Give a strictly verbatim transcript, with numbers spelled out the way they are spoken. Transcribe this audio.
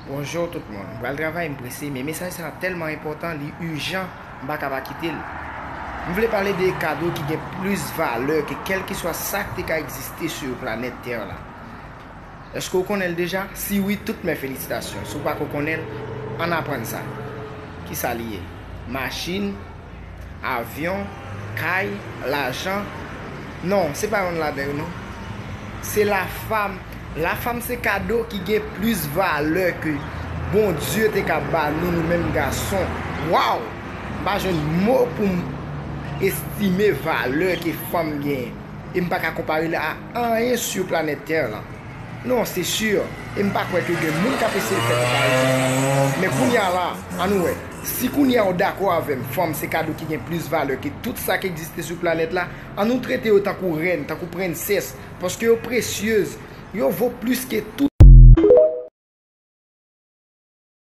Bonjou tout moun. M pral travay, m prese, men mesaj sa a tèlman enpòtan, li ijan, m pa ka pa kite l. M vle pale de kado ki gen plis valè ke kèlkeswa sa k te ka egziste sou planèt tè la. Èske w konnen l deja? Si wi, tout mè felisitasyon. Si w pako konnen l, ann aprann sa. Kisa li ye? Machin, avyon, kay, lajan. Non, se pa yonn ladan yo non. Se lafam. Lafam se kado ki gen plis valè ke Bondye te ka ba nou, nou menm gason. Waw! M pa jwenn mo pou m estime valè ke fanm genyen. E m pa ka konpare l a anyen sou planèt tè lan. Non, se si. E m pa kwè ke gen moun k ap eseye fè konparezon sa. Men kounye a la, ann nou wè. Si kounye a w dakò avè m, fanm se kado ki gen plis valè ke tout sa k egziste sou planèt la, ann nou trete yo tankou rèn, tankou prensès, paske yo presyez, yo vo plis ke tout